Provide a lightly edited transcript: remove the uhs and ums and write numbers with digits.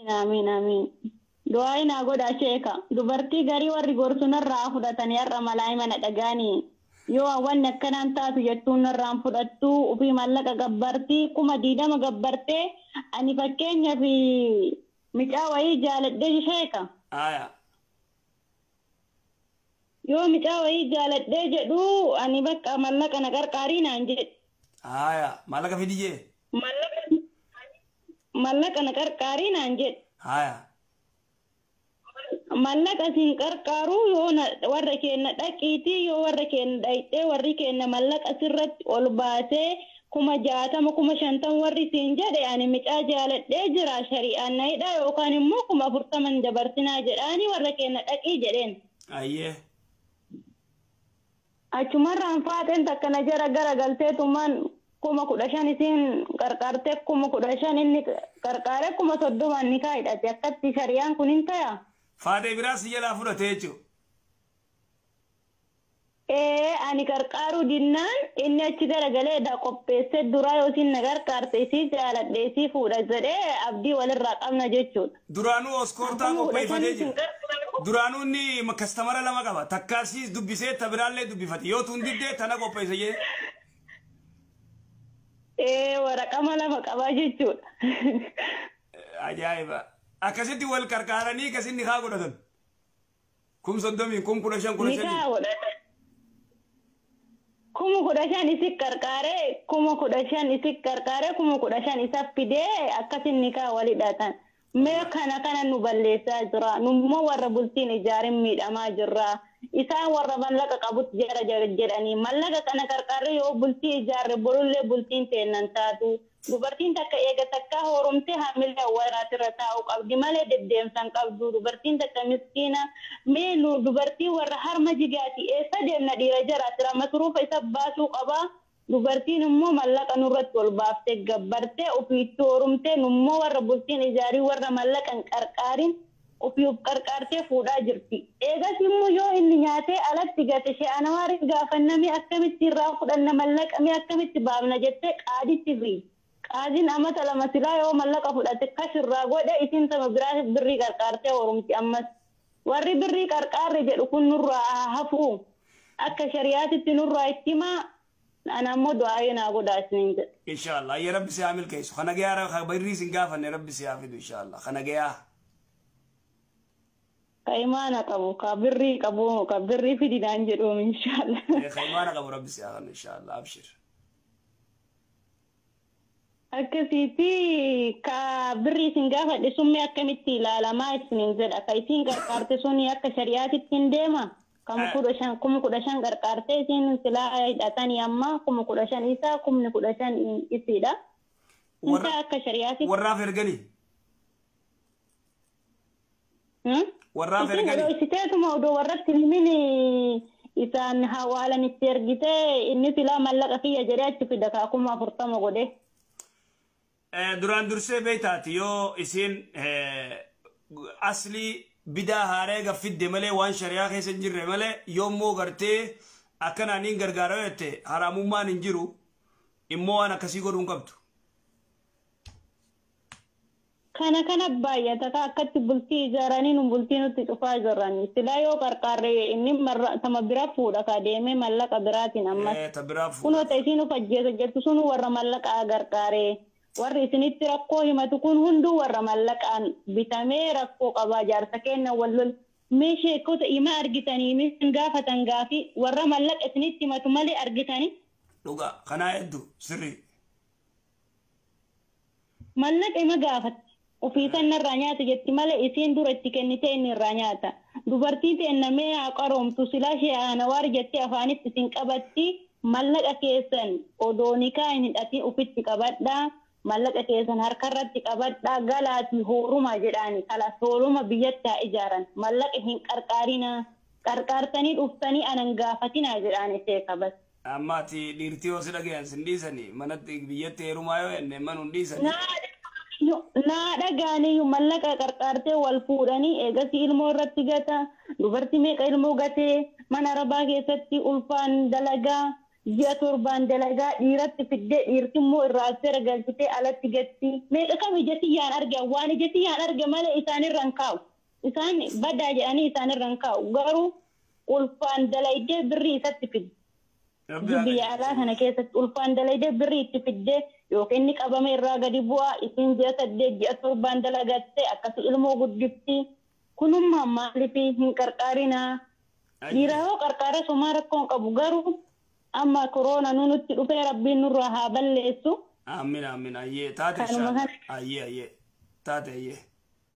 Amiin, amiin. Du'aa naa godhaa sheeka. Dubartii garii warri gorsu narraa fudhatanii har'a malaa mana dhagaanii. Yoo wanni akkanaan taatu jettuun narraan fudhattu, ofii maallaqa gabbartii 20,000 gabbartee, ani fakkeenyaaf micaa wayii jaaladhee, sheeka. Aya. Yoo micaa wayii jaaladhee jedhu, ani bakka maallaqa na qarqaarii naan jedhe. Aya. Maallaqa fidi jee. Maallaqa na qarqaarii naan jedhe. Aya. Maallaqa siin qarqaaru, yoo warra keenya dhaqiitii, yoo warra keenya dhayxee, warri keenya maallaqa sirratti ol baasee 60,000, 50,000 warri siin jedhe, ani micaa jaaladhee jira, shari'aan na hidha yookaan immoo 40,000 dabarsinaa jedhaanii warra keenya dhaqii jedheen. Ayyee. Achumarraan faaxeen takka na jara gara galteetumaan 15,000 isiin qarqaartee, 15,000 inni qarqaaree, 30,000 ni kaa'idhate. Akkatti shari'aan kun hin ta'a. Faatee biraa si jalaa fudhate jechuudha. Ee, ani qarqaaruu dinnaan inni achi garagalee da qopheessee duraa yoo isin na qarqaarte isii jaaladhe, isii fuudha jedhee abdii walirraa qabna jechuudha. Duraanuu oskoortaa 15,000 qopheeffatee isin jira. qarqaaru. Duraanuu inni customer lama qaba. Takkaasiis dubbisee ta biraallee dubbifate. Yoo tun diddee tana qopheesse jee. Ee, waraqama lama qabaa jechuudha. Ajaa'iba. Akkasitti wal qarqaaranii akkasitti haa godhatan. 30,000, 15,000, Ni 15. kaa godhatan. 15,000 isi qarqaaree, 15,000 isi qarqaaree, 15,000 isa fidee akkasin ni kaa walidhatan. Mee kana nu balleessaa jira. Nummoo warra bultiin ijaarin miidhamaa jirra. Isaan warra mallaqa qabutti jara jara jedhanii mallaqa kana qarqaarree yoo bultii ijaarre borullee bultiin teennan taatu. Dubartiin takka eega takkaa horumtee hamilee waraatirra taa'uu qabdi malee deddeemsan qabdu. Dubartiin takka miskiina, mee nu dubartii warra harma jigaati eessa deemna? Dhiira jaraatira masruufa isa baasuu qabaa. Dubartiin immoo mallaqa nurratti ol baaftee gabbartee ofiitti horumtee, nummoo warra bultiin ijaarii warra mallaqan qarqaarin ofii of qarqaartee fuudhaa jirti. Eegas immoo yoo inni nyaatee alatti gate, she'anawaarii gaafannamee akkamitti irraa fudhanna mallaqa, mee akkamitti baafna jettee qaaditti fi qaadiin amata 2 silaa yoo mallaqa fudhate kashirraa godhe, isin sama biraa birrii qarqaartee horumti ammas. Warri birrii qarqaarre jedhu kun nurraa haa hafuu. Akka shari'aatitti nurraa itti himaa, ana ammoo du'aayee naa godhaa isiniin jedhe. Inshaallah. Ayya, rabbi si haa milkeessu. Kana gayaa birrii sin gaafanne rabbi si haa fidu inshaallah. Kana gayaa. Ka imaana qabu, ka birrii qabu, ka birrii fidinaan jedhuum inshaallah. Ka imaana qabu rabbi si haa kennu inshaallah. Abshir. Akkasiiti, ka birrii isin gaafadhe summii akkamitti ilaalamaa isiniin jedha. Ka isin qarqaarte suni akka shari'aatitti hin deema. Kam 15, 15,000 qarqaartee isin silaa hidhatanii amma 15,000 isaa, 15,000 isiidha. Warra Inta akka shari'aatitti. Warraaf erganii. Warraaf Isin odoo erganii. isiteetuma odoo warratti himin isaan hawaalan itti ergitee, inni silaa mallaqa kiyya jedhee achi fida kaa 40,000 godhe. Duraan dursee beektaati, yoo isiin aslii bidaa haaree gaffidde malee, waan shari'aa keessa hin jirre malee, yoommoo gartee akkanaan hin gargaara jette, haraamummaan hin jiru, immoo waan akkasii godhuu hin qabdu. Kana baay'ata ka akkatti bultii ijaaranii nu bultii nutti cufaa jiran. Silaa yoo qarqaarre inni tama bira fuudha ka deemee mallaqa biraatiin ammas. Ta biraa fuudha. Kunoo ta isiin of ajjeesa jettu sun warra mallaqaa gargaaree. Warri isinitti rakkoo himatu kun hunduu warra mallaqaan bitamee rakkoo qabaa, jaarsa kenna wal lol. Mee sheekota ima argitanii min gaafatan gaafii warra mallaqa isinitti himatu malee argitanii? Dhugaa kanaa hedduu sirrii. Mallaqa ima gaafatti. Ofiisan narraa nyaata jetti malee isiin dura itti kennitee inni irraa nyaata. Dubartii teennamee haa qaroomtu, silaa ishee aanawaar jettee afaanitti isin qabatti, mallaqa keessan odoo nikaa hin hidhatin ofitti qabadhaa. Mallaqa keessan harkarratti qabadhaa galaatii hooruma jedhaani, kalas hooruma biyyatti haa ijaaran. Mallaqa hin qarqaarinaa. Qarqaartanii dhuftanii anan gaafatinaa jedhaani sheeka bas. Amma ati dhiirtii yoo si dhagayan sin dhiisanii, manatti biyyatti heerumaa yoo jenne manu hin dhiisanii. Naa dhagaaniyyuu mallaqa qarqaartee wal fuudhanii eegasii ilmoo irratti gata. Dubartii meeqa ilmoo gatee mana arabaa keessatti ulfaan dalagaa. Ji'a 7n dalagaa dhiiratti fiddee dhiirti immoo irraa seera galchitee alatti gatti. Meeqa kam ija tiyyaan arge, waan ija tiyyaan arge malee isaanirra hin kaa'u. Isaan badaa jedhanii isaanirra hin kaa'u. Garuu ulfaan dalaydee birrii isatti fiddi. Biyya alaa kana keessatti ulfaan dalaydee birrii itti fiddee yookiin inni qabame irraa gadi bu'aa, isiin ji'a 8 ji'a 7n dalagattee akkasi ilmoo guddifti. Kunummaa maaliif hin qarqaarinaa? Dhiira yoo qarqaara somaa rakkoo hin qabu, garuu amma koroona nu nutti dhufee Rabbiin nurraa haa balleessu. Amiin, amiin. Ayyee, taate. Inshallah. Ayyee, ayyee, taate, ayyee.